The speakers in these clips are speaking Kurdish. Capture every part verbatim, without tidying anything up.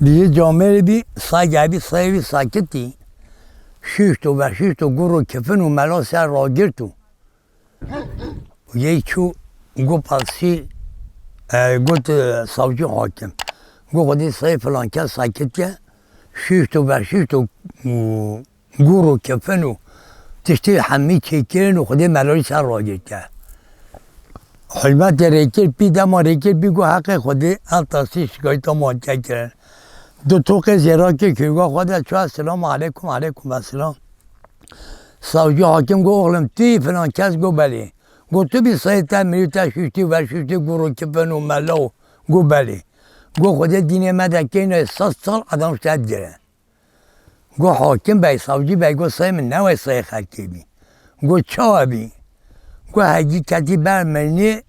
Di yê camêrê bî, say gelbî, sayê wî sakitî. Şişt û veşişt û gur û kifin û mela ser ragirt û. Û yê çû got pasî, e, got, e, savcî hakim. Got xwedî sayê filan kes sakit ke, şişt û veşişt û, û gur û kifin û tiştê hemî çêkirin û xwedê melayî ser ragirtiye. Hikmetê Rêkirpî, dema Rêkirpî got, "Heqê Xwedê, ev tasî şikayeta me hatiye kirin." Du toqê zêrakê kêrga xwe de çû, "Selamu aleykum." "Aleykum esselam." Savcî hakim got, "Oxlim, tu yî filan kes?" Got, "Belê." Got, "Tu bî sayê te mirî, te şiştî û veşiştî, gur û kifin û mela û." Got, "Belê." Got, "Xwedê dînê me de keyne sed sal edam ştet girin." Got, "Hakim bey, savcî bey," got, "sayê min newê, sayê xelkê bî." Got, "Çawa bî?" Got, "Hegî ketî ber mirinê,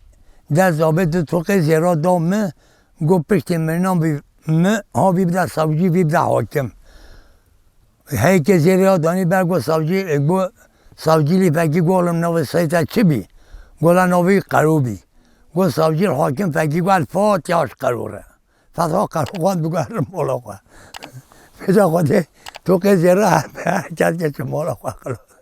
dest avê du toqê zêra da min, got, 'Piştî mirinan bî min, ha vî bide savcî, vî bide hakim.'" Heyekê zêrê ya danî ber, got, "Savcî," e, got, "Savcî lîfekî." Got, "Oxlim, navê sayê te çi bî?" Got, "La navê wî Qero bî." Got, "Savcî hakim fekî." Got, "El Fatiha ji Qero re." Fetha qeroxan biguherin mala xwe. Pêca xwe dê toqê zêra her kes geçin mala xwe xilas.